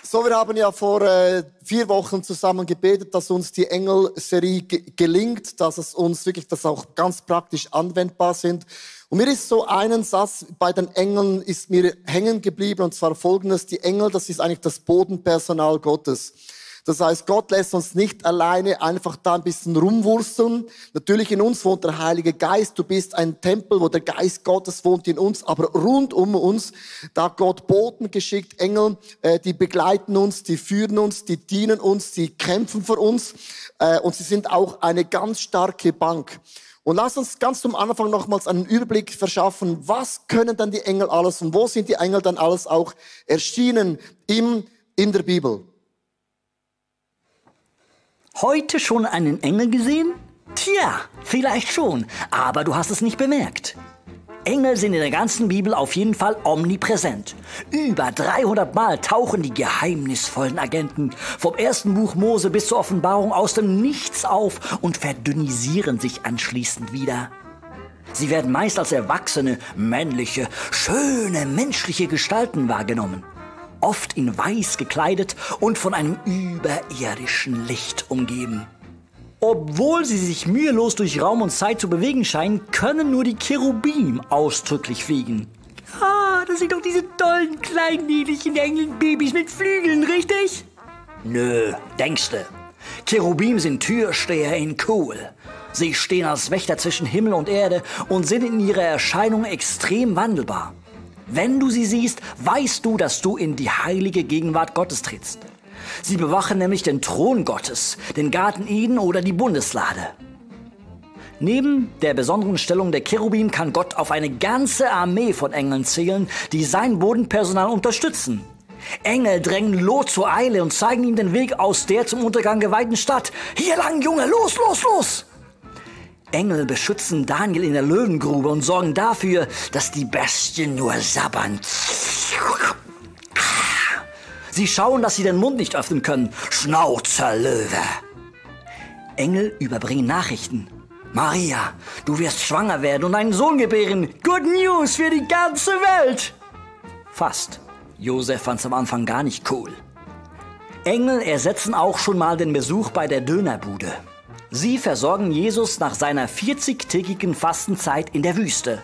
So, wir haben ja vor 4 Wochen zusammen gebetet, dass uns die Engel-Serie gelingt, dass es uns wirklich, dass auch ganz praktisch anwendbar sind. Und mir ist so einen Satz bei den Engeln ist mir hängen geblieben, und zwar folgendes: Die Engel, das ist eigentlich das Bodenpersonal Gottes. Das heißt, Gott lässt uns nicht alleine einfach da ein bisschen rumwursteln. Natürlich in uns wohnt der Heilige Geist. Du bist ein Tempel, wo der Geist Gottes wohnt in uns. Aber rund um uns, da hat Gott Boten geschickt, Engel, die begleiten uns, die führen uns, die dienen uns, die kämpfen für uns. Und sie sind auch eine ganz starke Bank. Und lass uns ganz zum Anfang nochmals einen Überblick verschaffen. Was können dann die Engel alles und wo sind die Engel dann alles auch erschienen in der Bibel? Heute schon einen Engel gesehen? Tja, vielleicht schon, aber du hast es nicht bemerkt. Engel sind in der ganzen Bibel auf jeden Fall omnipräsent. Über 300 Mal tauchen die geheimnisvollen Agenten vom ersten Buch Mose bis zur Offenbarung aus dem Nichts auf und verdünnisieren sich anschließend wieder. Sie werden meist als erwachsene, männliche, schöne, menschliche Gestalten wahrgenommen. Oft in weiß gekleidet und von einem überirdischen Licht umgeben. Obwohl sie sich mühelos durch Raum und Zeit zu bewegen scheinen, können nur die Cherubim ausdrücklich fliegen. Ah, das sind doch diese tollen, kleinen, niedlichen Engelbabys mit Flügeln, richtig? Nö, denkste. Cherubim sind Türsteher in cool. Sie stehen als Wächter zwischen Himmel und Erde und sind in ihrer Erscheinung extrem wandelbar. Wenn du sie siehst, weißt du, dass du in die heilige Gegenwart Gottes trittst. Sie bewachen nämlich den Thron Gottes, den Garten Eden oder die Bundeslade. Neben der besonderen Stellung der Cherubim kann Gott auf eine ganze Armee von Engeln zählen, die sein Bodenpersonal unterstützen. Engel drängen Lot zur Eile und zeigen ihm den Weg aus der zum Untergang geweihten Stadt. Hier lang, Junge, los, los, los! Engel beschützen Daniel in der Löwengrube und sorgen dafür, dass die Bestien nur sabbern. Sie schauen, dass sie den Mund nicht öffnen können. Schnauzer, Löwe! Engel überbringen Nachrichten. Maria, du wirst schwanger werden und einen Sohn gebären. Good News für die ganze Welt! Fast. Josef fand's am Anfang gar nicht cool. Engel ersetzen auch schon mal den Besuch bei der Dönerbude. Sie versorgen Jesus nach seiner 40-tägigen Fastenzeit in der Wüste.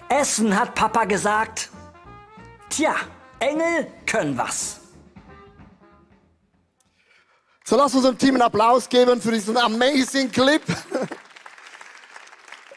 Essen, hat Papa gesagt. Tja, Engel können was. So, lass uns dem Team einen Applaus geben für diesen amazing Clip.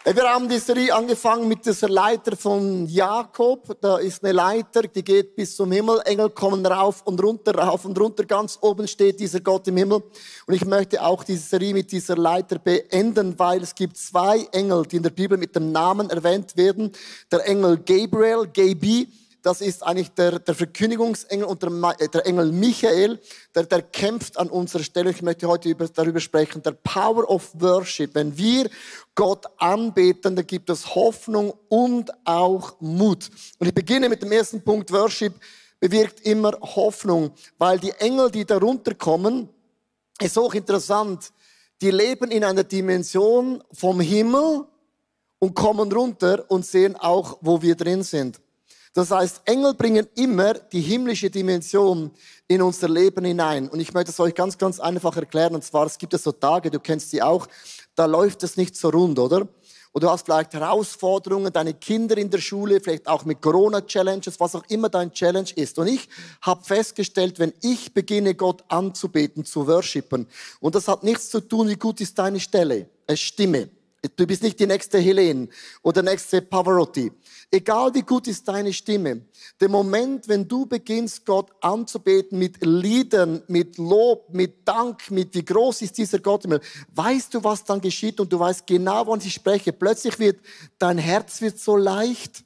Wir haben die Serie angefangen mit dieser Leiter von Jakob. Da ist eine Leiter, die geht bis zum Himmel. Engel kommen rauf und runter, rauf und runter. Ganz oben steht dieser Gott im Himmel. Und ich möchte auch diese Serie mit dieser Leiter beenden, weil es gibt 2 Engel, die in der Bibel mit dem Namen erwähnt werden. Der Engel Gabriel, Gabi. Das ist eigentlich der Verkündigungsengel, und der Engel Michael, der kämpft an unserer Stelle. Ich möchte heute darüber sprechen, der Power of Worship. Wenn wir Gott anbeten, dann gibt es Hoffnung und auch Mut. Und ich beginne mit dem ersten Punkt. Worship bewirkt immer Hoffnung, weil die Engel, die da runterkommen, ist auch interessant, die leben in einer Dimension vom Himmel und kommen runter und sehen auch, wo wir drin sind. Das heißt, Engel bringen immer die himmlische Dimension in unser Leben hinein. Und ich möchte es euch ganz, ganz einfach erklären. Und zwar, es gibt ja so Tage, du kennst die auch, da läuft es nicht so rund, oder? Und du hast vielleicht Herausforderungen, deine Kinder in der Schule, vielleicht auch mit Corona-Challenges, was auch immer dein Challenge ist. Und ich habe festgestellt, wenn ich beginne, Gott anzubeten, zu worshipen, und das hat nichts zu tun, wie gut ist deine Stimme. Du bist nicht die nächste Helene oder nächste Pavarotti. Egal wie gut ist deine Stimme. Der Moment, wenn du beginnst, Gott anzubeten mit Liedern, mit Lob, mit Dank, mit wie groß ist dieser Gott im Himmel, weißt du, was dann geschieht, und du weißt genau, wann ich spreche. Plötzlich wird dein Herz so leicht.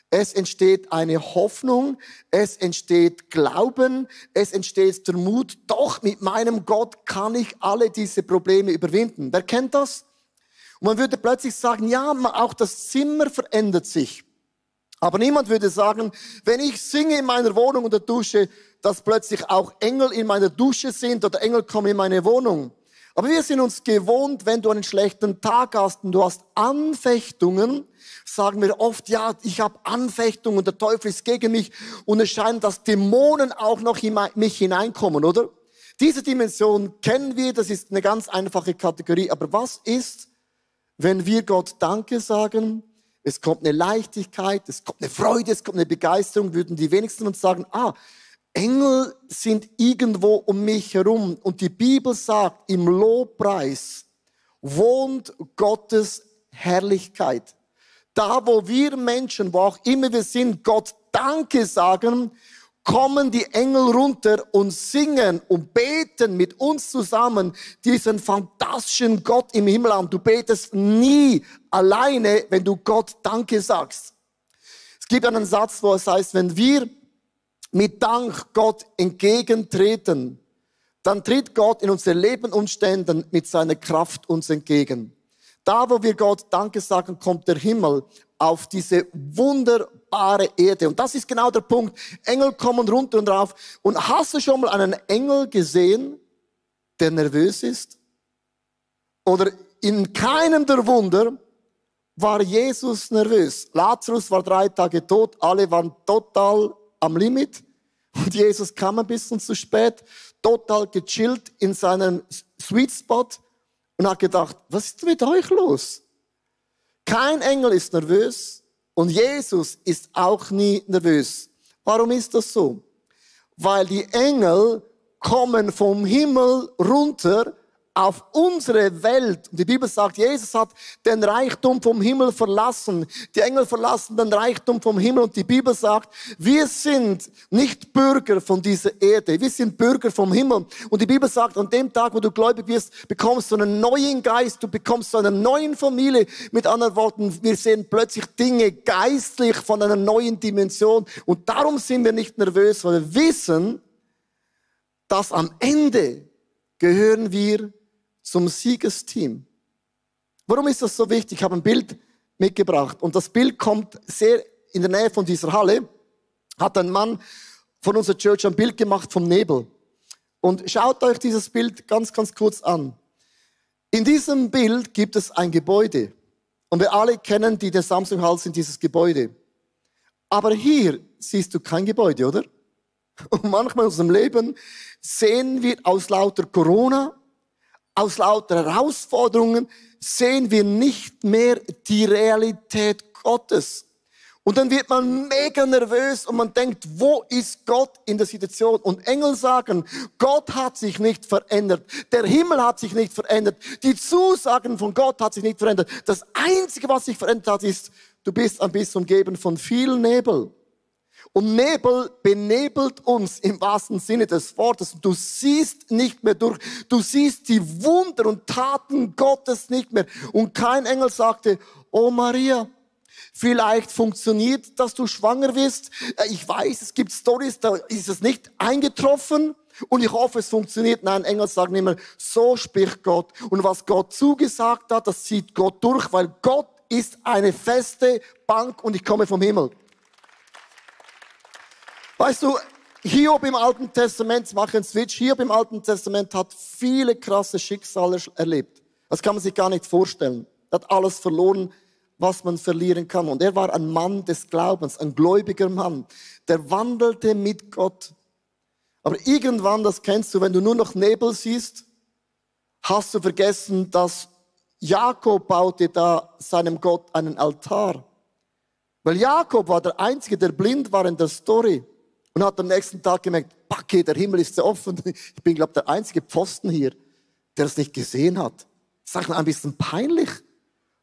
Es entsteht eine Hoffnung, es entsteht Glauben, es entsteht der Mut. Doch mit meinem Gott kann ich alle diese Probleme überwinden. Wer kennt das? Und man würde plötzlich sagen, ja, auch das Zimmer verändert sich. Aber niemand würde sagen, wenn ich singe in meiner Wohnung oder Dusche, dass plötzlich auch Engel in meiner Dusche sind oder Engel kommen in meine Wohnung. Aber wir sind uns gewohnt, wenn du einen schlechten Tag hast und du hast Anfechtungen, sagen wir oft, ja, ich habe Anfechtungen und der Teufel ist gegen mich und es scheint, dass Dämonen auch noch in mich hineinkommen, oder? Diese Dimension kennen wir, das ist eine ganz einfache Kategorie. Aber was ist, wenn wir Gott Danke sagen? Es kommt eine Leichtigkeit, es kommt eine Freude, es kommt eine Begeisterung, würden die wenigsten uns sagen, Engel sind irgendwo um mich herum. Und die Bibel sagt, im Lobpreis wohnt Gottes Herrlichkeit. Da, wo wir Menschen, wo auch immer wir sind, Gott Danke sagen, kommen die Engel runter und singen und beten mit uns zusammen diesen fantastischen Gott im Himmel an. Du betest nie alleine, wenn du Gott Danke sagst. Es gibt einen Satz, wo es heißt, wenn wir mit Dank Gott entgegentreten, dann tritt Gott in unsere Lebensumständen mit seiner Kraft uns entgegen. Da, wo wir Gott Danke sagen, kommt der Himmel auf diese wunderbare Erde. Und das ist genau der Punkt. Engel kommen runter und rauf. Und hast du schon mal einen Engel gesehen, der nervös ist? Oder in keinem der Wunder war Jesus nervös. Lazarus war 3 Tage tot, alle waren total am Limit. Und Jesus kam ein bisschen zu spät, total gechillt in seinem Sweet Spot und hat gedacht, was ist mit euch los? Kein Engel ist nervös und Jesus ist auch nie nervös. Warum ist das so? Weil die Engel kommen vom Himmel runter auf unsere Welt. Und die Bibel sagt, Jesus hat den Reichtum vom Himmel verlassen. Die Engel verlassen den Reichtum vom Himmel. Und die Bibel sagt, wir sind nicht Bürger von dieser Erde. Wir sind Bürger vom Himmel. Und die Bibel sagt, an dem Tag, wo du gläubig wirst, bekommst du einen neuen Geist. Du bekommst eine neue Familie. Mit anderen Worten, wir sehen plötzlich Dinge geistlich von einer neuen Dimension. Und darum sind wir nicht nervös, weil wir wissen, dass am Ende gehören wir zum Siegesteam. Warum ist das so wichtig? Ich habe ein Bild mitgebracht und das Bild kommt sehr in der Nähe von dieser Halle. Hat ein Mann von unserer Church ein Bild gemacht vom Nebel. Und schaut euch dieses Bild ganz, ganz kurz an. In diesem Bild gibt es ein Gebäude. Und wir alle kennen, die der Samsung sind, dieses Gebäude. Aber hier siehst du kein Gebäude, oder? Und manchmal in unserem Leben sehen wir aus lauter Corona, aus lauter Herausforderungen, sehen wir nicht mehr die Realität Gottes. Und dann wird man mega nervös und man denkt, wo ist Gott in der Situation? Und Engel sagen, Gott hat sich nicht verändert. Der Himmel hat sich nicht verändert. Die Zusagen von Gott hat sich nicht verändert. Das Einzige, was sich verändert hat, ist, du bist ein bisschen umgeben von viel Nebel. Und Nebel benebelt uns im wahrsten Sinne des Wortes. Du siehst nicht mehr durch. Du siehst die Wunder und Taten Gottes nicht mehr. Und kein Engel sagte, oh Maria, vielleicht funktioniert, dass du schwanger wirst. Ich weiß, es gibt Storys, da ist es nicht eingetroffen. Und ich hoffe, es funktioniert. Nein, Engel sagen immer, so spricht Gott. Und was Gott zugesagt hat, das zieht Gott durch, weil Gott ist eine feste Bank und ich komme vom Himmel. Weißt du, Hiob im Alten Testament, ich mache einen Switch, Hiob im Alten Testament hat viele krasse Schicksale erlebt. Das kann man sich gar nicht vorstellen. Er hat alles verloren, was man verlieren kann. Und er war ein Mann des Glaubens, ein gläubiger Mann. Der wandelte mit Gott. Aber irgendwann, das kennst du, wenn du nur noch Nebel siehst, hast du vergessen, dass Jakob baute da seinem Gott einen Altar. Weil Jakob war der Einzige, der blind war in der Story. Und hat am nächsten Tag gemerkt, Backe, der Himmel ist sehr offen. Ich bin, glaube ich, der einzige Pfosten hier, der es nicht gesehen hat. Das ist eigentlich ein bisschen peinlich.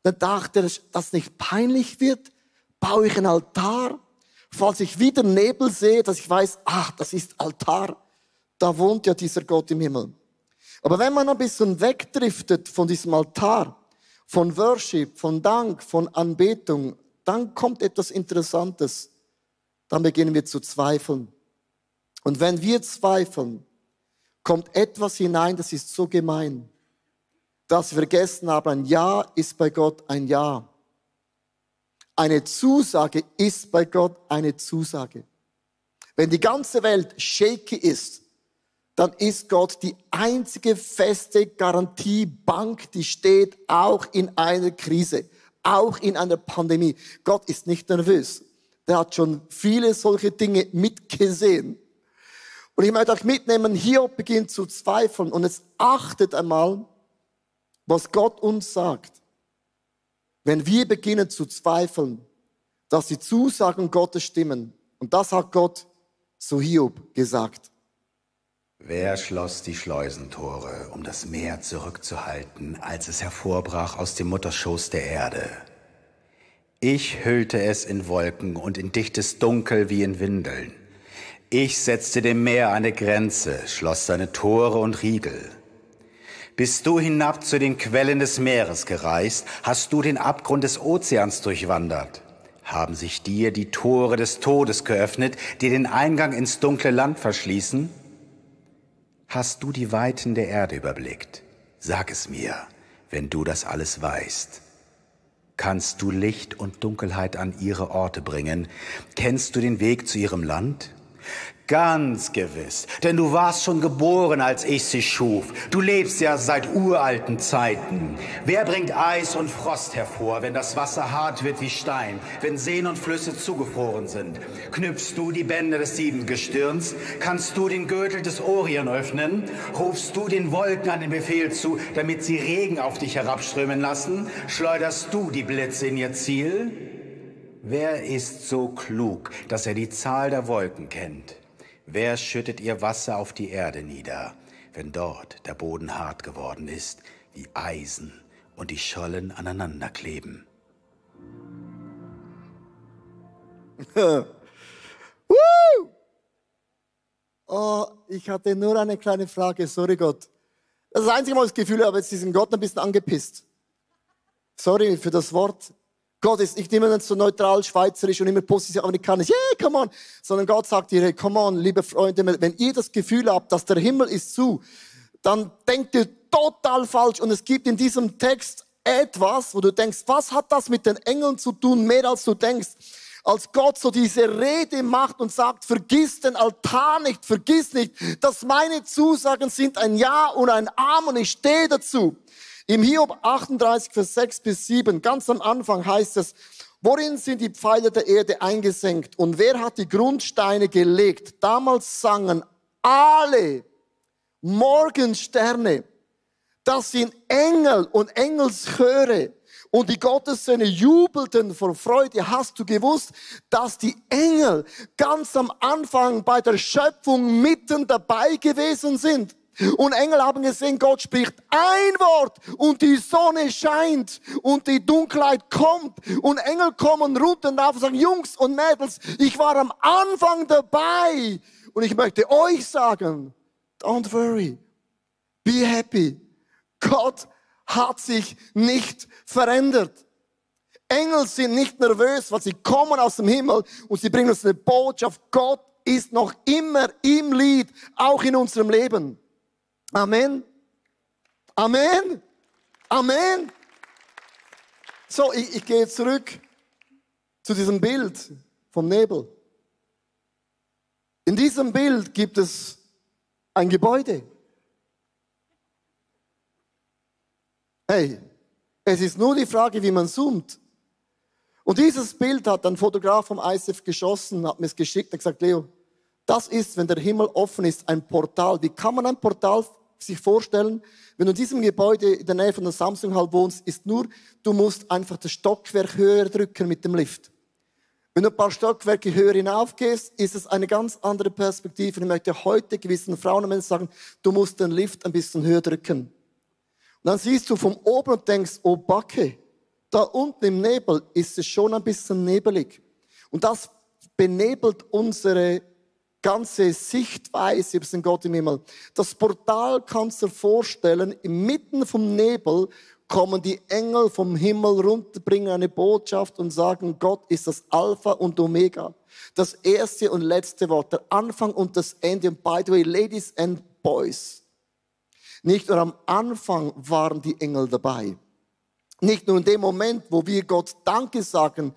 Dann dachte er, dass das nicht peinlich wird, baue ich einen Altar. Falls ich wieder Nebel sehe, dass ich weiß, das ist Altar. Da wohnt ja dieser Gott im Himmel. Aber wenn man ein bisschen wegdriftet von diesem Altar, von Worship, von Dank, von Anbetung, dann kommt etwas Interessantes. Dann beginnen wir zu zweifeln. Und wenn wir zweifeln, kommt etwas hinein, das ist so gemein, dass wir vergessen haben, ein Ja ist bei Gott ein Ja. Eine Zusage ist bei Gott eine Zusage. Wenn die ganze Welt shaky ist, dann ist Gott die einzige feste Garantiebank, die steht auch in einer Krise, auch in einer Pandemie. Gott ist nicht nervös. Der hat schon viele solche Dinge mitgesehen. Und ich möchte euch mitnehmen, Hiob beginnt zu zweifeln. Und jetzt achtet einmal, was Gott uns sagt. Wenn wir beginnen zu zweifeln, dass die Zusagen Gottes stimmen. Und das hat Gott zu Hiob gesagt. Wer schloss die Schleusentore, um das Meer zurückzuhalten, als es hervorbrach aus dem Mutterschoß der Erde? Ich hüllte es in Wolken und in dichtes Dunkel wie in Windeln. Ich setzte dem Meer eine Grenze, schloss seine Tore und Riegel. Bist du hinab zu den Quellen des Meeres gereist, hast du den Abgrund des Ozeans durchwandert. Haben sich dir die Tore des Todes geöffnet, die den Eingang ins dunkle Land verschließen? Hast du die Weiten der Erde überblickt? Sag es mir, wenn du das alles weißt. Kannst du Licht und Dunkelheit an ihre Orte bringen? Kennst du den Weg zu ihrem Land? Ganz gewiss, denn du warst schon geboren, als ich sie schuf. Du lebst ja seit uralten Zeiten. Wer bringt Eis und Frost hervor, wenn das Wasser hart wird wie Stein, wenn Seen und Flüsse zugefroren sind? Knüpfst du die Bänder des Siebengestirns? Kannst du den Gürtel des Orion öffnen? Rufst du den Wolken einen Befehl zu, damit sie Regen auf dich herabströmen lassen? Schleuderst du die Blitze in ihr Ziel? Wer ist so klug, dass er die Zahl der Wolken kennt? Wer schüttet ihr Wasser auf die Erde nieder, wenn dort der Boden hart geworden ist, wie Eisen und die Schollen aneinander kleben? Oh, ich hatte nur eine kleine Frage, sorry Gott. Das ist das einzige Mal, das Gefühl habe, jetzt diesen Gott ein bisschen angepisst. Sorry für das Wort. Gott ist nicht immer so neutral, schweizerisch und immer positiv amerikanisch, yeah, come on. Sondern Gott sagt dir, hey, come on, liebe Freunde, wenn ihr das Gefühl habt, dass der Himmel ist zu, dann denkt ihr total falsch. Und es gibt in diesem Text etwas, wo du denkst, was hat das mit den Engeln zu tun, mehr als du denkst. Als Gott so diese Rede macht und sagt, vergiss den Altar nicht, vergiss nicht, dass meine Zusagen sind ein Ja und ein Amen und ich stehe dazu. Im Hiob 38, Vers 6 bis 7, ganz am Anfang heißt es, worin sind die Pfeiler der Erde eingesenkt und wer hat die Grundsteine gelegt? Damals sangen alle Morgensterne, das sind Engel und Engelschöre und die Gottessöhne jubelten vor Freude. Hast du gewusst, dass die Engel ganz am Anfang bei der Schöpfung mitten dabei gewesen sind? Und Engel haben gesehen, Gott spricht ein Wort und die Sonne scheint und die Dunkelheit kommt. Und Engel kommen runter und rauf und sagen, Jungs und Mädels, ich war am Anfang dabei. Und ich möchte euch sagen, don't worry, be happy. Gott hat sich nicht verändert. Engel sind nicht nervös, weil sie kommen aus dem Himmel und sie bringen uns eine Botschaft. Gott ist noch immer im Lied, auch in unserem Leben. Amen. Amen. Amen. So, ich gehe zurück zu diesem Bild vom Nebel. In diesem Bild gibt es ein Gebäude. Hey, es ist nur die Frage, wie man zoomt. Und dieses Bild hat ein Fotograf vom ICF geschossen, hat mir es geschickt und gesagt, Leo, das ist, wenn der Himmel offen ist, ein Portal. Wie kann man ein Portal sich vorstellen? Wenn du in diesem Gebäude in der Nähe von der Samsung-Hall wohnst, ist nur, du musst einfach das Stockwerk höher drücken mit dem Lift. Wenn du ein paar Stockwerke höher hinaufgehst, ist es eine ganz andere Perspektive. Und ich möchte heute gewissen Frauen und Männern sagen, du musst den Lift ein bisschen höher drücken. Und dann siehst du von oben und denkst, oh Backe, da unten im Nebel ist es schon ein bisschen nebelig. Und das benebelt unsere ganze Sichtweise über den Gott im Himmel. Das Portal kannst du dir vorstellen, inmitten vom Nebel kommen die Engel vom Himmel runter, bringen eine Botschaft und sagen, Gott ist das Alpha und Omega. Das erste und letzte Wort, der Anfang und das Ende. Und by the way, Ladies and Boys, nicht nur am Anfang waren die Engel dabei. Nicht nur in dem Moment, wo wir Gott Danke sagen,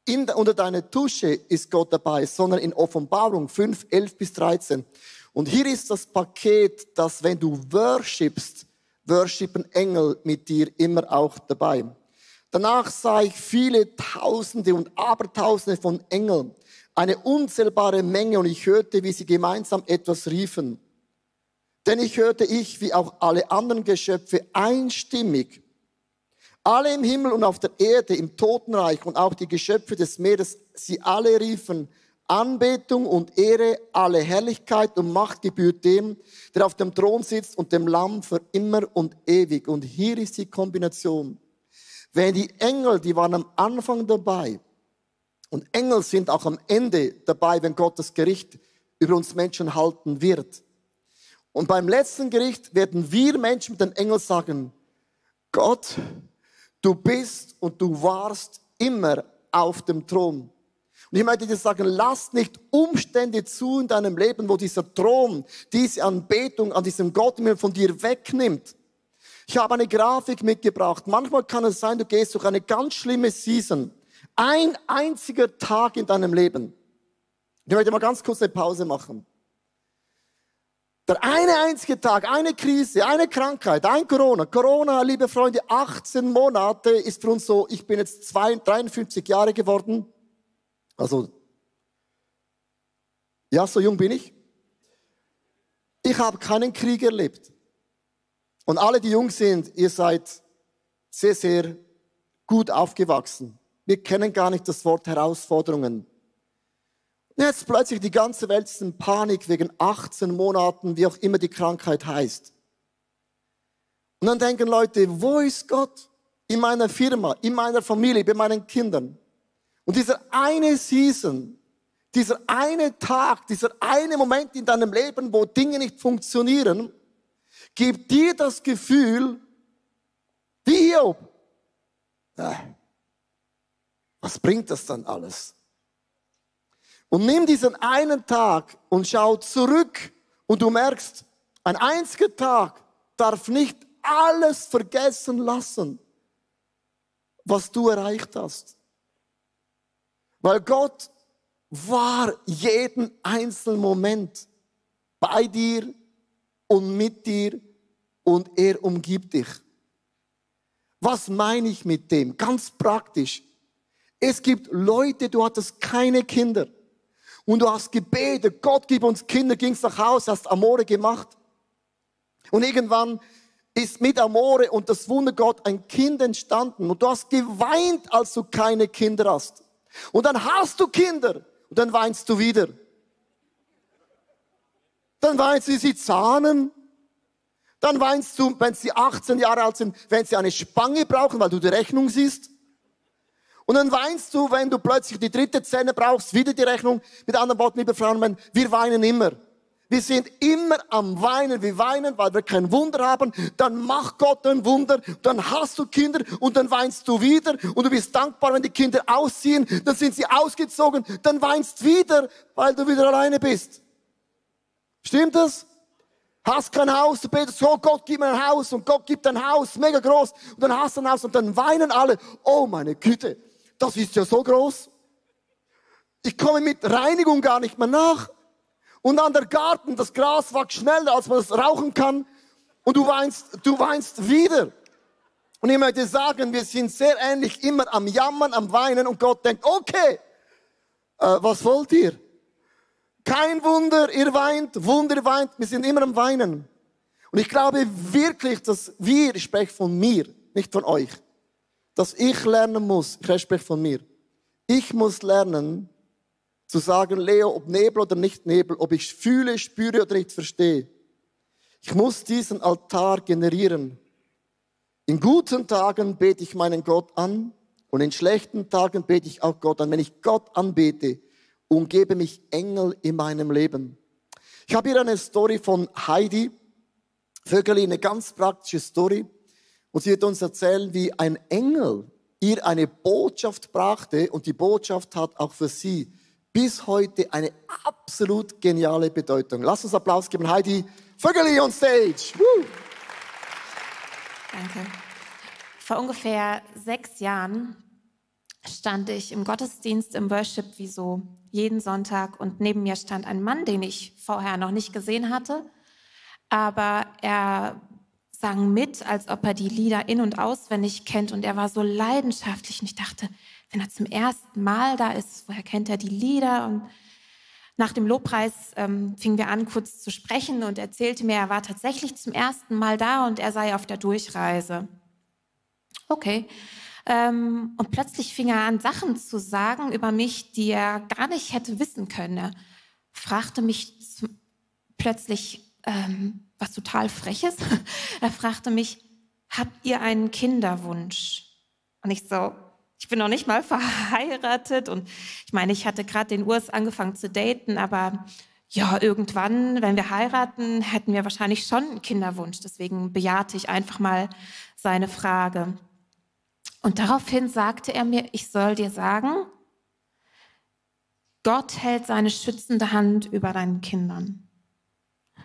unter deiner Tusche ist Gott dabei, sondern in Offenbarung 5, 11 bis 13. Und hier ist das Paket, dass wenn du worshipst, worshipen Engel mit dir immer auch dabei. Danach sah ich viele Tausende und Abertausende von Engeln, eine unzählbare Menge, und ich hörte, wie sie gemeinsam etwas riefen. Denn ich hörte wie auch alle anderen Geschöpfe einstimmig, alle im Himmel und auf der Erde, im Totenreich und auch die Geschöpfe des Meeres, sie alle riefen: Anbetung und Ehre, alle Herrlichkeit und Macht gebührt dem, der auf dem Thron sitzt und dem Lamm für immer und ewig. Und hier ist die Kombination. Wenn die Engel, die waren am Anfang dabei, und Engel sind auch am Ende dabei, wenn Gott das Gericht über uns Menschen halten wird. Und beim letzten Gericht werden wir Menschen mit den Engeln sagen: Gott, du bist und du warst immer auf dem Thron. Und ich möchte dir sagen, lass nicht Umstände zu in deinem Leben, wo dieser Thron, diese Anbetung an diesem Gott von dir wegnimmt. Ich habe eine Grafik mitgebracht. Manchmal kann es sein, du gehst durch eine ganz schlimme Season. Ein einziger Tag in deinem Leben. Ich möchte mal ganz kurz eine Pause machen. Der eine einzige Tag, eine Krise, eine Krankheit, ein Corona. Corona, liebe Freunde, 18 Monate ist für uns so, ich bin jetzt 53 Jahre geworden. Also, ja, so jung bin ich. Ich habe keinen Krieg erlebt. Und alle, die jung sind, ihr seid sehr, sehr gut aufgewachsen. Wir kennen gar nicht das Wort Herausforderungen. Und jetzt plötzlich die ganze Welt ist in Panik wegen 18 Monaten, wie auch immer die Krankheit heißt. Und dann denken Leute, wo ist Gott? In meiner Firma, in meiner Familie, bei meinen Kindern. Und dieser eine Season, dieser eine Tag, dieser eine Moment in deinem Leben, wo Dinge nicht funktionieren, gibt dir das Gefühl, wie Hiob. Was bringt das dann alles? Und nimm diesen einen Tag und schau zurück und du merkst, ein einziger Tag darf nicht alles vergessen lassen, was du erreicht hast. Weil Gott war jeden einzelnen Moment bei dir und mit dir und er umgibt dich. Was meine ich mit dem? Ganz praktisch. Es gibt Leute, du hattest keine Kinder und du hast gebetet, Gott gib uns Kinder, gingst nach Hause, hast Amore gemacht und irgendwann ist mit Amore und das Wunder Gott ein Kind entstanden und du hast geweint, als du keine Kinder hast. Und dann hast du Kinder und dann weinst du wieder. Dann weinst du, wie sie zahnen. Dann weinst du, wenn sie 18 Jahre alt sind, wenn sie eine Spange brauchen, weil du die Rechnung siehst. Und dann weinst du, wenn du plötzlich die dritte Zähne brauchst, wieder die Rechnung. Mit anderen Worten, liebe Frauen, wir weinen immer. Wir sind immer am Weinen. Wir weinen, weil wir kein Wunder haben. Dann macht Gott ein Wunder. Dann hast du Kinder und dann weinst du wieder. Und du bist dankbar, wenn die Kinder ausziehen. Dann sind sie ausgezogen. Dann weinst wieder, weil du wieder alleine bist. Stimmt das? Hast kein Haus, du betest, oh Gott, gib mir ein Haus. Und Gott gibt ein Haus, mega groß. Und dann hast du ein Haus und dann weinen alle. Oh meine Güte, das ist ja so groß. Ich komme mit Reinigung gar nicht mehr nach. Und dann der Garten, das Gras wächst schneller, als man es rauchen kann. Und du weinst wieder. Und ich möchte sagen, wir sind sehr ähnlich, immer am Jammern, am Weinen. Und Gott denkt, okay, was wollt ihr? Kein Wunder, ihr weint, Wunder, ihr weint. Wir sind immer am Weinen. Und ich glaube wirklich, dass ich spreche von mir, nicht von euch, dass ich lernen muss, ich spreche von mir. Ich muss lernen, zu sagen, Leo, ob Nebel oder nicht Nebel, ob ich fühle, spüre oder nicht verstehe. Ich muss diesen Altar generieren. In guten Tagen bete ich meinen Gott an und in schlechten Tagen bete ich auch Gott an. Wenn ich Gott anbete, umgebe mich Engel in meinem Leben. Ich habe hier eine Story von Heidi Vögeli, eine ganz praktische Story. Und sie wird uns erzählen, wie ein Engel ihr eine Botschaft brachte und die Botschaft hat auch für sie bis heute eine absolut geniale Bedeutung. Lass uns Applaus geben. Heidi Vögeli on stage. Woo. Danke. Vor ungefähr 6 Jahren stand ich im Gottesdienst, im Worship, wie so jeden Sonntag. Und neben mir stand ein Mann, den ich vorher noch nicht gesehen hatte. Aber er sang mit, als ob er die Lieder in- und auswendig kennt. Und er war so leidenschaftlich. Und ich dachte, wenn er zum ersten Mal da ist, woher kennt er die Lieder? Und nach dem Lobpreis fingen wir an, kurz zu sprechen. Und er erzählte mir, er war tatsächlich zum ersten Mal da und er sei auf der Durchreise. Okay. Und plötzlich fing er an, Sachen zu sagen über mich, die er gar nicht hätte wissen können. Er fragte mich plötzlich, was total Freches, er fragte mich, habt ihr einen Kinderwunsch? Und ich so, ich bin noch nicht mal verheiratet und ich meine, ich hatte gerade den Urs angefangen zu daten, aber ja, irgendwann, wenn wir heiraten, hätten wir wahrscheinlich schon einen Kinderwunsch. Deswegen bejahte ich einfach mal seine Frage. Und daraufhin sagte er mir, ich soll dir sagen, Gott hält seine schützende Hand über deinen Kindern.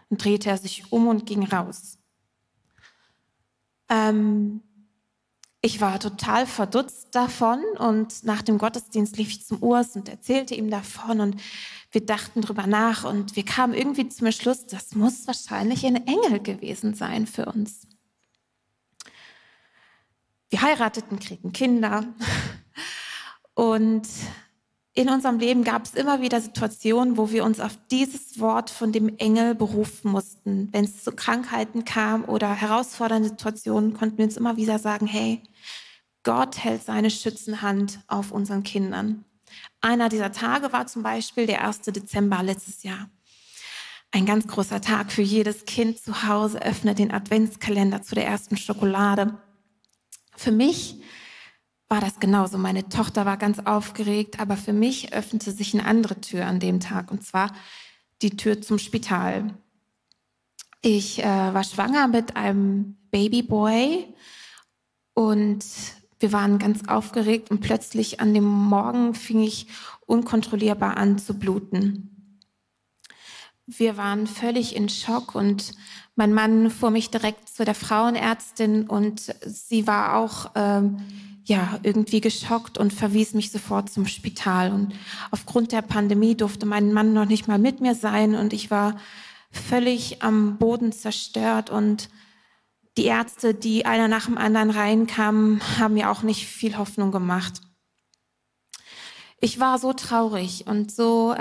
Und drehte er sich um und ging raus. Ich war total verdutzt davon und nach dem Gottesdienst lief ich zum Urs und erzählte ihm davon und wir dachten drüber nach und wir kamen irgendwie zum Schluss, das muss wahrscheinlich ein Engel gewesen sein für uns. Wir heirateten, kriegten Kinder und in unserem Leben gab es immer wieder Situationen, wo wir uns auf dieses Wort von dem Engel berufen mussten. Wenn es zu Krankheiten kam oder herausfordernde Situationen, konnten wir uns immer wieder sagen, hey, Gott hält seine schützende Hand auf unseren Kindern. Einer dieser Tage war zum Beispiel der 1. Dezember letztes Jahr. Ein ganz großer Tag für jedes Kind zu Hause, öffnet den Adventskalender zu der ersten Schokolade. Für mich war das genauso. Meine Tochter war ganz aufgeregt, aber für mich öffnete sich eine andere Tür an dem Tag, und zwar die Tür zum Spital. Ich war schwanger mit einem Babyboy und wir waren ganz aufgeregt und plötzlich an dem Morgen fing ich unkontrollierbar an zu bluten. Wir waren völlig in Schock und mein Mann fuhr mich direkt zu der Frauenärztin und sie war auch irgendwie geschockt und verwies mich sofort zum Spital. Und aufgrund der Pandemie durfte mein Mann noch nicht mal mit mir sein und ich war völlig am Boden zerstört und die Ärzte, die einer nach dem anderen reinkamen, haben mir auch nicht viel Hoffnung gemacht. Ich war so traurig und so,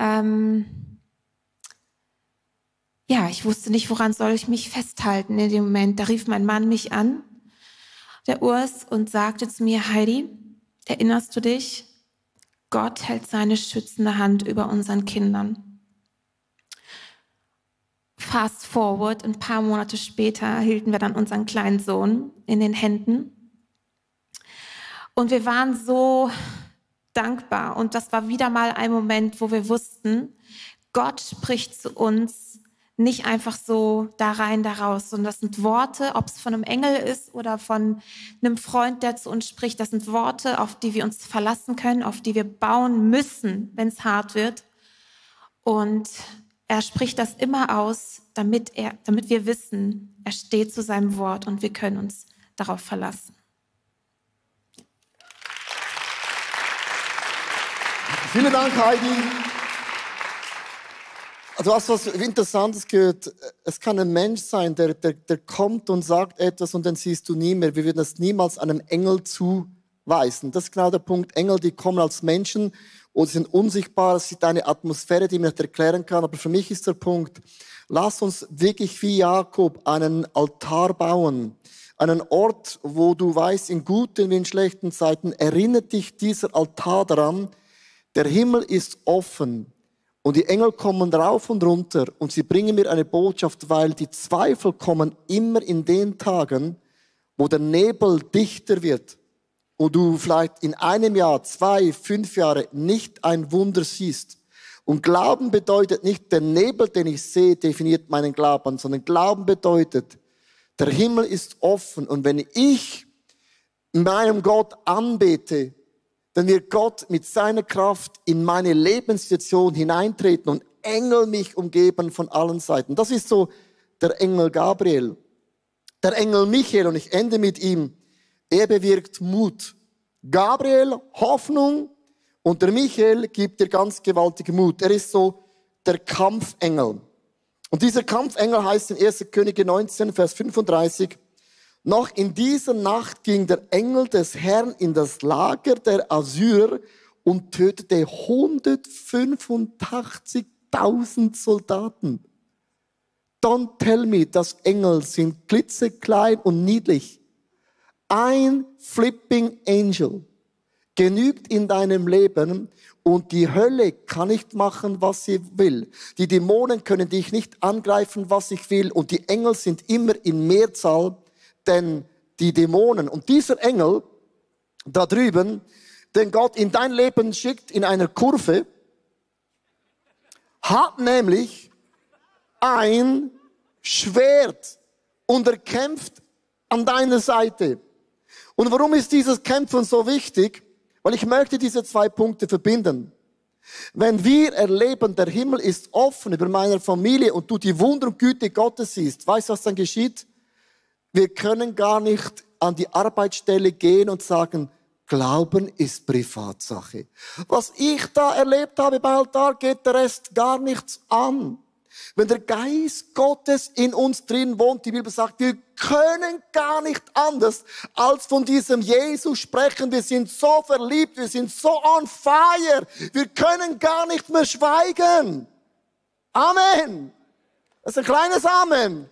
ich wusste nicht, woran soll ich mich festhalten in dem Moment. Da rief mein Mann mich an, der Urs, und sagte zu mir, Heidi, erinnerst du dich? Gott hält seine schützende Hand über unseren Kindern. Fast forward, ein paar Monate später hielten wir dann unseren kleinen Sohn in den Händen. Und wir waren so dankbar. Und das war wieder mal ein Moment, wo wir wussten, Gott spricht zu uns nicht einfach so da rein, da raus, sondern das sind Worte, ob es von einem Engel ist oder von einem Freund, der zu uns spricht. Das sind Worte, auf die wir uns verlassen können, auf die wir bauen müssen, wenn es hart wird. Und er spricht das immer aus, damit wir wissen, er steht zu seinem Wort und wir können uns darauf verlassen. Vielen Dank, Heidi. Du hast was Interessantes gehört. Es kann ein Mensch sein, der kommt und sagt etwas und dann siehst du nie mehr. Wir würden das niemals einem Engel zuweisen. Das ist genau der Punkt. Engel, die kommen als Menschen oder sind unsichtbar. Es ist eine Atmosphäre, die man nicht erklären kann. Aber für mich ist der Punkt, lass uns wirklich wie Jakob einen Altar bauen. Einen Ort, wo du weißt, in guten wie in schlechten Zeiten, erinnert dich dieser Altar daran, der Himmel ist offen. Und die Engel kommen rauf und runter und sie bringen mir eine Botschaft, weil die Zweifel kommen immer in den Tagen, wo der Nebel dichter wird und du vielleicht in einem Jahr, 2, 5 Jahre nicht ein Wunder siehst. Und Glauben bedeutet nicht, der Nebel, den ich sehe, definiert meinen Glauben, sondern Glauben bedeutet, der Himmel ist offen und wenn ich meinem Gott anbete, dann wird Gott mit seiner Kraft in meine Lebenssituation hineintreten und Engel mich umgeben von allen Seiten. Das ist so der Engel Gabriel. Der Engel Michael, und ich ende mit ihm, er bewirkt Mut. Gabriel Hoffnung und der Michael gibt dir ganz gewaltigen Mut. Er ist so der Kampfengel. Und dieser Kampfengel heißt in 1. Könige 19, Vers 35, noch in dieser Nacht ging der Engel des Herrn in das Lager der Assyrer und tötete 185.000 Soldaten. Don't tell me, dass Engel sind klitzeklein und niedlich. Ein flipping Angel genügt in deinem Leben und die Hölle kann nicht machen, was sie will. Die Dämonen können dich nicht angreifen, was ich will, und die Engel sind immer in Mehrzahl, denn die Dämonen und dieser Engel da drüben, den Gott in dein Leben schickt in einer Kurve, hat nämlich ein Schwert und er kämpft an deiner Seite. Und warum ist dieses Kämpfen so wichtig? Weil ich möchte diese zwei Punkte verbinden. Wenn wir erleben, der Himmel ist offen über meiner Familie und du die Wunder und Güte Gottes siehst, weißt du, was dann geschieht? Wir können gar nicht an die Arbeitsstelle gehen und sagen, Glauben ist Privatsache. Was ich da erlebt habe bei Altar, geht der Rest gar nichts an. Wenn der Geist Gottes in uns drin wohnt, die Bibel sagt, wir können gar nicht anders als von diesem Jesus sprechen. Wir sind so verliebt, wir sind so on fire. Wir können gar nicht mehr schweigen. Amen. Das ist ein kleines Amen.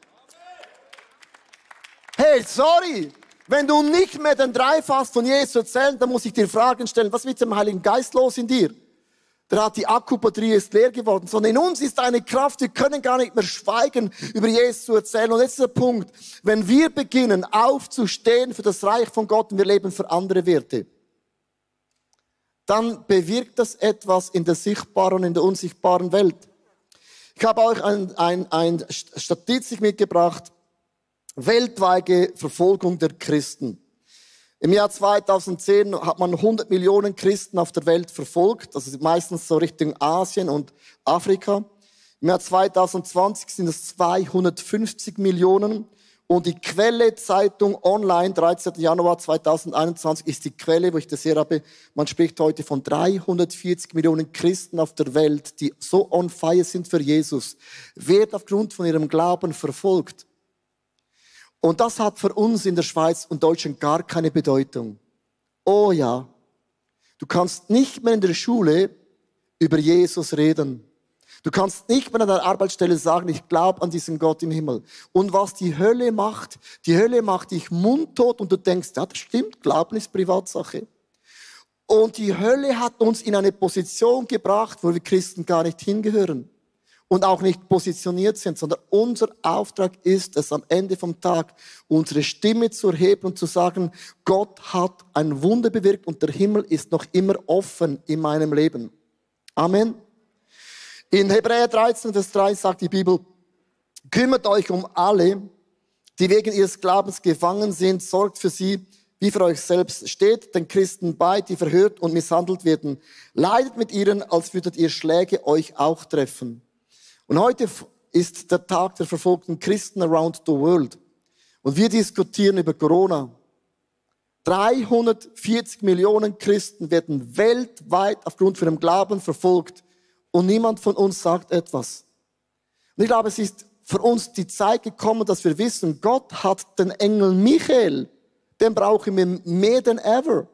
Hey, sorry. Wenn du nicht mehr den Dreifach von Jesus erzählst, dann muss ich dir Fragen stellen. Was ist mit dem Heiligen Geist los in dir? Der hat die Akkubatterie ist leer geworden. Sondern in uns ist eine Kraft, wir können gar nicht mehr schweigen, über Jesus zu erzählen. Und jetzt ist der Punkt, wenn wir beginnen aufzustehen für das Reich von Gott und wir leben für andere Werte, dann bewirkt das etwas in der sichtbaren und in der unsichtbaren Welt. Ich habe euch eine Statistik mitgebracht, weltweite Verfolgung der Christen. Im Jahr 2010 hat man 100 Millionen Christen auf der Welt verfolgt, also meistens so Richtung Asien und Afrika. Im Jahr 2020 sind es 250 Millionen. Und die Quelle Zeitung Online, 13. Januar 2021, ist die Quelle, wo ich das hier habe. Man spricht heute von 340 Millionen Christen auf der Welt, die so on fire sind für Jesus, werden aufgrund von ihrem Glauben verfolgt. Und das hat für uns in der Schweiz und Deutschland gar keine Bedeutung. Oh ja, du kannst nicht mehr in der Schule über Jesus reden. Du kannst nicht mehr an der Arbeitsstelle sagen, ich glaube an diesen Gott im Himmel. Und was die Hölle macht dich mundtot und du denkst, ja, das stimmt, Glauben ist Privatsache. Und die Hölle hat uns in eine Position gebracht, wo wir Christen gar nicht hingehören. Und auch nicht positioniert sind, sondern unser Auftrag ist es, am Ende vom Tag unsere Stimme zu erheben und zu sagen, Gott hat ein Wunder bewirkt und der Himmel ist noch immer offen in meinem Leben. Amen. In Hebräer 13, Vers 3 sagt die Bibel, kümmert euch um alle, die wegen ihres Glaubens gefangen sind, sorgt für sie, wie für euch selbst, steht den Christen bei, die verhört und misshandelt werden. Leidet mit ihnen, als würdet ihr Schläge euch auch treffen. Und heute ist der Tag der verfolgten Christen around the world. Und wir diskutieren über Corona. 340 Millionen Christen werden weltweit aufgrund von ihrem Glauben verfolgt. Und niemand von uns sagt etwas. Und ich glaube, es ist für uns die Zeit gekommen, dass wir wissen, Gott hat den Engel Michael, den brauchen wir mehr denn ever,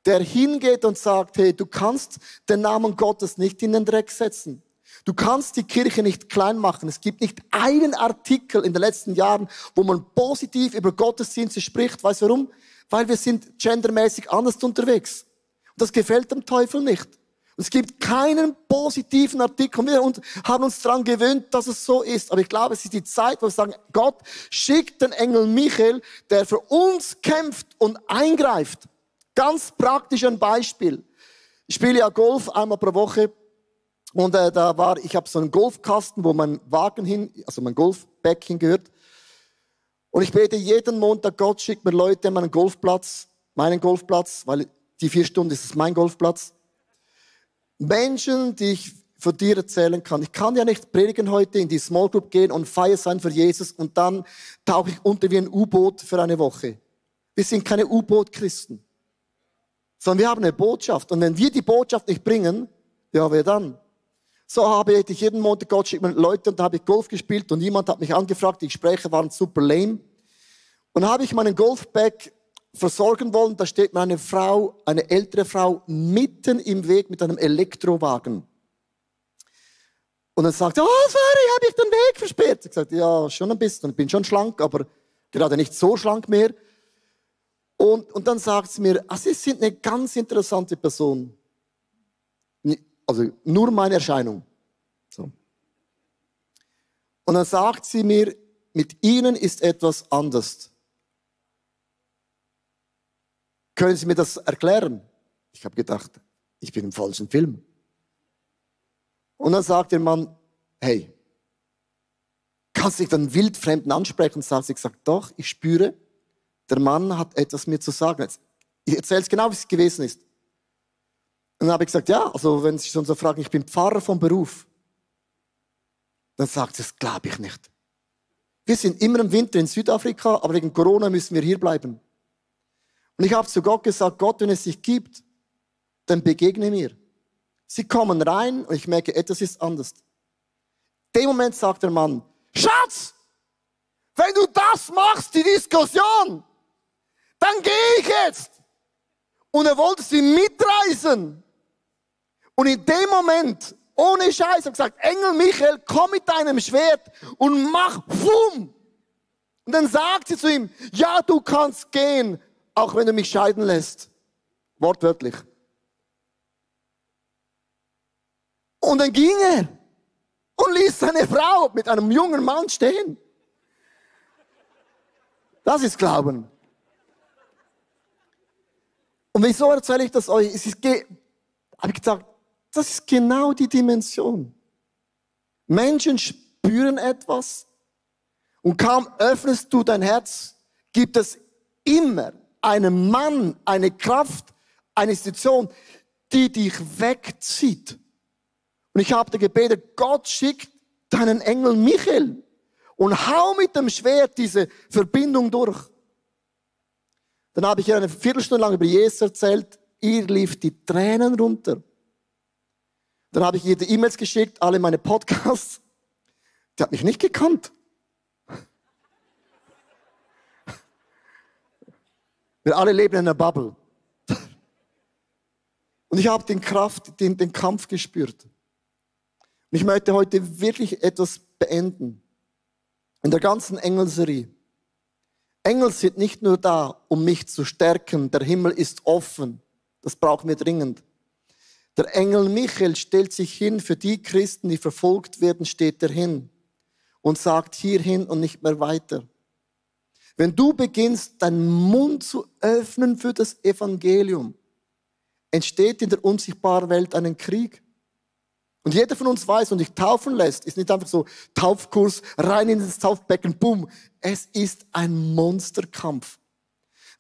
der hingeht und sagt, hey, du kannst den Namen Gottes nicht in den Dreck setzen. Du kannst die Kirche nicht klein machen. Es gibt nicht einen Artikel in den letzten Jahren, wo man positiv über Gottesdienste spricht. Weißt du warum? Weil wir sind gendermäßig anders unterwegs. Und das gefällt dem Teufel nicht. Und es gibt keinen positiven Artikel. Und wir haben uns daran gewöhnt, dass es so ist. Aber ich glaube, es ist die Zeit, wo wir sagen, Gott schickt den Engel Michael, der für uns kämpft und eingreift. Ganz praktisch ein Beispiel. Ich spiele ja Golf einmal pro Woche. Und ich habe so einen Golfkasten, wo mein mein Golfbag hingehört. Und ich bete jeden Montag, Gott schickt mir Leute an meinen Golfplatz, weil die 4 Stunden ist es mein Golfplatz. Menschen, die ich von dir erzählen kann. Ich kann ja nicht predigen heute, in die Small Group gehen und feiern sein für Jesus und dann tauche ich unter wie ein U-Boot für eine Woche. Wir sind keine U-Boot-Christen. sondern wir haben eine Botschaft. Und wenn wir die Botschaft nicht bringen, ja, wer dann? So habe ich jeden Montag, Gott schickt mir Leute, und da habe ich Golf gespielt und jemand hat mich angefragt, die Gespräche waren super lame. Und dann habe ich meinen Golfbag versorgen wollen, da steht mir eine Frau, eine ältere Frau, mitten im Weg mit einem Elektrowagen. Und dann sagt sie, oh, sorry, habe ich den Weg versperrt. Ich sagte, ja, schon ein bisschen, ich bin schon schlank, aber gerade nicht so schlank mehr. Und dann sagt sie mir, Sie sind eine ganz interessante Person. Also nur meine Erscheinung. So. Und dann sagt sie mir, mit Ihnen ist etwas anders. Können Sie mir das erklären? Ich habe gedacht, ich bin im falschen Film. Und dann sagt der Mann, hey, kannst du dich dann Wildfremden ansprechen? Und sagt, ich sage, doch, ich spüre, der Mann hat etwas mir zu sagen. Ich erzähle es genau, wie es gewesen ist. Und dann habe ich gesagt, ja, also wenn Sie schon so fragen, ich bin Pfarrer vom Beruf. Dann sagt sie, das glaube ich nicht. Wir sind immer im Winter in Südafrika, aber wegen Corona müssen wir hier bleiben. Und ich habe zu Gott gesagt, Gott, wenn es dich gibt, dann begegne mir. Sie kommen rein und ich merke, etwas ist anders. In dem Moment sagt der Mann, Schatz, wenn du das machst, die Diskussion, dann gehe ich jetzt. Und er wollte sie mitreißen. Und in dem Moment, ohne Scheiß, hat gesagt, Engel Michael, komm mit deinem Schwert und mach Pfum. Und dann sagt sie zu ihm, ja, du kannst gehen, auch wenn du mich scheiden lässt. Wortwörtlich. Und dann ging er und ließ seine Frau mit einem jungen Mann stehen. Das ist Glauben. Und wieso erzähle ich das euch? Habe ich gesagt, das ist genau die Dimension. Menschen spüren etwas und kaum öffnest du dein Herz, gibt es immer einen Mann, eine Kraft, eine Institution, die dich wegzieht. Und ich habe dir gebetet, Gott schickt deinen Engel Michael und hau mit dem Schwert diese Verbindung durch. Dann habe ich ihr eine Viertelstunde lang über Jesus erzählt. Ihr lief die Tränen runter. Dann habe ich ihr die E-Mails geschickt, alle meine Podcasts. Die hat mich nicht gekannt. Wir alle leben in einer Bubble. Und ich habe den Kampf gespürt. Und ich möchte heute wirklich etwas beenden. In der ganzen Engelserie. Engel sind nicht nur da, um mich zu stärken. Der Himmel ist offen. Das brauchen wir dringend. Der Engel Michael stellt sich hin für die Christen, die verfolgt werden, steht er hin und sagt hierhin und nicht mehr weiter. Wenn du beginnst, deinen Mund zu öffnen für das Evangelium, entsteht in der unsichtbaren Welt ein Krieg. Und jeder von uns weiß, und dich taufen lässt, ist nicht einfach so Taufkurs, rein in das Taufbecken, bumm. Es ist ein Monsterkampf.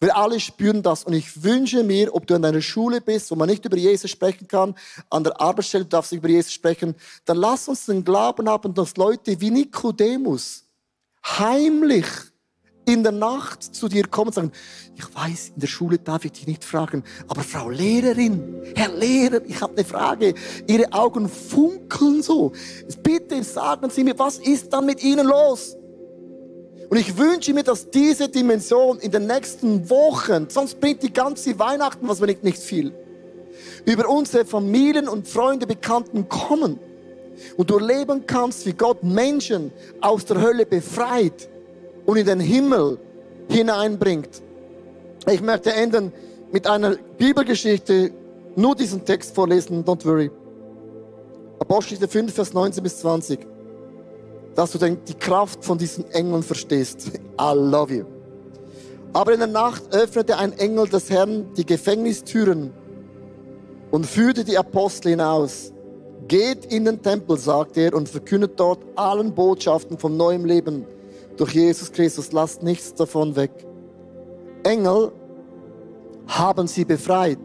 Wir alle spüren das. Und ich wünsche mir, ob du an deiner Schule bist, wo man nicht über Jesus sprechen kann, an der Arbeitsstelle darfst du über Jesus sprechen, dann lass uns den Glauben haben, dass Leute wie Nikodemus heimlich in der Nacht zu dir kommen und sagen, ich weiß, in der Schule darf ich dich nicht fragen, aber Frau Lehrerin, Herr Lehrer, ich habe eine Frage. Ihre Augen funkeln so. Bitte sagen Sie mir, was ist dann mit Ihnen los? Und ich wünsche mir, dass diese Dimension in den nächsten Wochen, sonst bringt die ganze Weihnachten, was wir nicht viel, über unsere Familien und Freunde, Bekannten kommen. Und du erleben kannst, wie Gott Menschen aus der Hölle befreit und in den Himmel hineinbringt. Ich möchte enden mit einer Bibelgeschichte, nur diesen Text vorlesen, don't worry. Apostelgeschichte 5, Vers 19 bis 20. Dass du die Kraft von diesen Engeln verstehst. I love you. Aber in der Nacht öffnete ein Engel des Herrn die Gefängnistüren und führte die Apostel hinaus. Geht in den Tempel, sagt er, und verkündet dort allen Botschaften vom neuen Leben durch Jesus Christus. Lasst nichts davon weg. Engel haben sie befreit.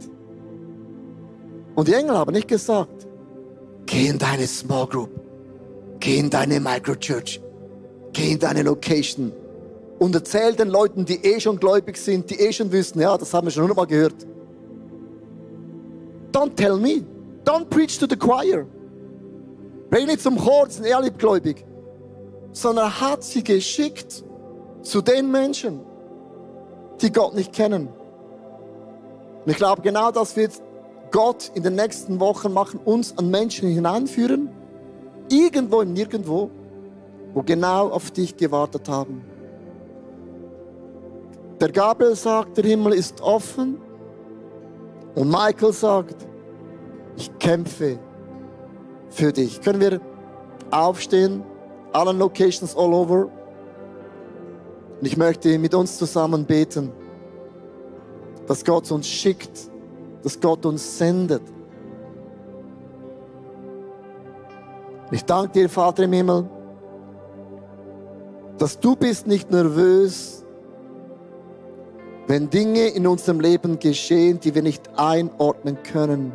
Und die Engel haben nicht gesagt, geh in deine Small Group. Geh in deine Microchurch. Geh in deine Location. Und erzähl den Leuten, die schon gläubig sind, die schon wissen, ja, das haben wir schon 100-mal gehört. Don't tell me. Don't preach to the choir. Red nicht zum Chor, sind ehrlich gläubig. Sondern er hat sie geschickt zu den Menschen, die Gott nicht kennen. Und ich glaube, genau das wird Gott in den nächsten Wochen machen, uns an Menschen hineinführen, irgendwo und nirgendwo, wo genau auf dich gewartet haben. Der Gabriel sagt, der Himmel ist offen. Und Michael sagt, ich kämpfe für dich. Können wir aufstehen? Alle Locations all over. Und ich möchte mit uns zusammen beten, dass Gott uns schickt, dass Gott uns sendet. Ich danke dir, Vater im Himmel, dass du bist nicht nervös, wenn Dinge in unserem Leben geschehen, die wir nicht einordnen können.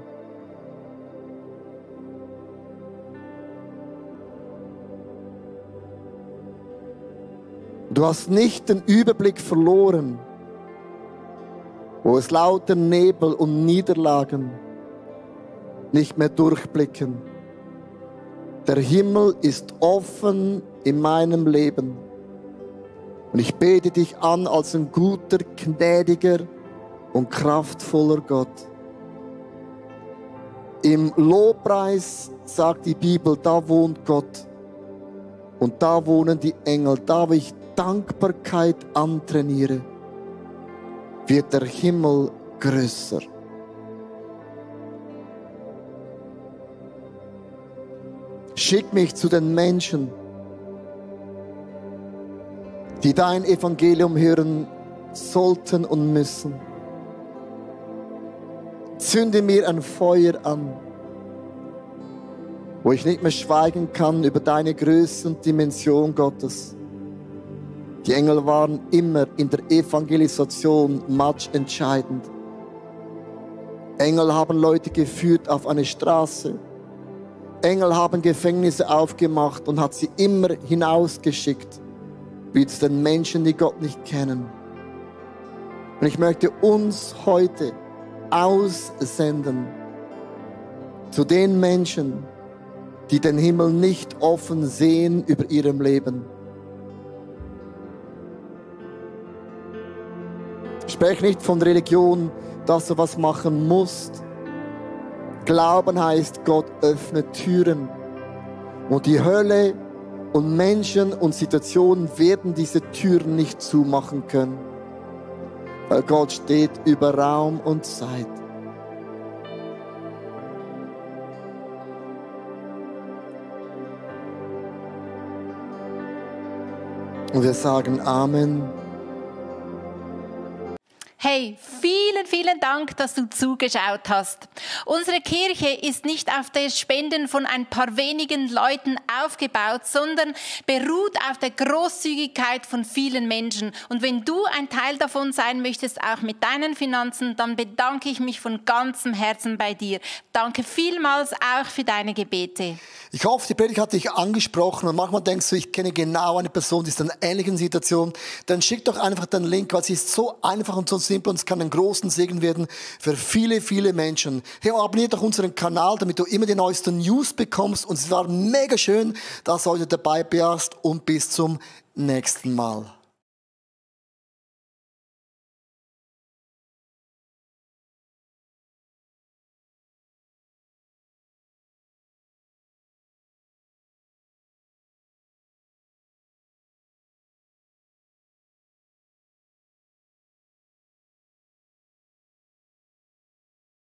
Du hast nicht den Überblick verloren, wo es lauter Nebel und Niederlagen nicht mehr durchblicken. Der Himmel ist offen in meinem Leben. Und ich bete dich an als ein guter, gnädiger und kraftvoller Gott. Im Lobpreis sagt die Bibel, da wohnt Gott. Und da wohnen die Engel. Da, wo ich Dankbarkeit antrainiere, wird der Himmel größer. Schick mich zu den Menschen, die dein Evangelium hören sollten und müssen. Zünde mir ein Feuer an, wo ich nicht mehr schweigen kann über deine Größe und Dimension Gottes. Die Engel waren immer in der Evangelisation matchentscheidend. Engel haben Leute geführt auf eine Straße. Engel haben Gefängnisse aufgemacht und hat sie immer hinausgeschickt, wie zu den Menschen, die Gott nicht kennen. Und ich möchte uns heute aussenden zu den Menschen, die den Himmel nicht offen sehen über ihrem Leben. Sprech nicht von Religion, dass du was machen musst. Glauben heißt, Gott öffnet Türen. Und die Hölle und Menschen und Situationen werden diese Türen nicht zumachen können. Weil Gott steht über Raum und Zeit. Und wir sagen Amen. Hey, vielen, vielen Dank, dass du zugeschaut hast. Unsere Kirche ist nicht auf das Spenden von ein paar wenigen Leuten aufgebaut, sondern beruht auf der Großzügigkeit von vielen Menschen. Und wenn du ein Teil davon sein möchtest, auch mit deinen Finanzen, dann bedanke ich mich von ganzem Herzen bei dir. Danke vielmals auch für deine Gebete. Ich hoffe, die Predigt hat dich angesprochen und manchmal denkst du, ich kenne genau eine Person, die ist in einer ähnlichen Situation. Dann schick doch einfach den Link, weil sie ist so einfach und so simpel und es kann einen großen Segen werden für viele, viele Menschen. Hey, abonniere doch unseren Kanal, damit du immer die neuesten News bekommst. Und es war mega schön, dass du heute dabei warst und bis zum nächsten Mal.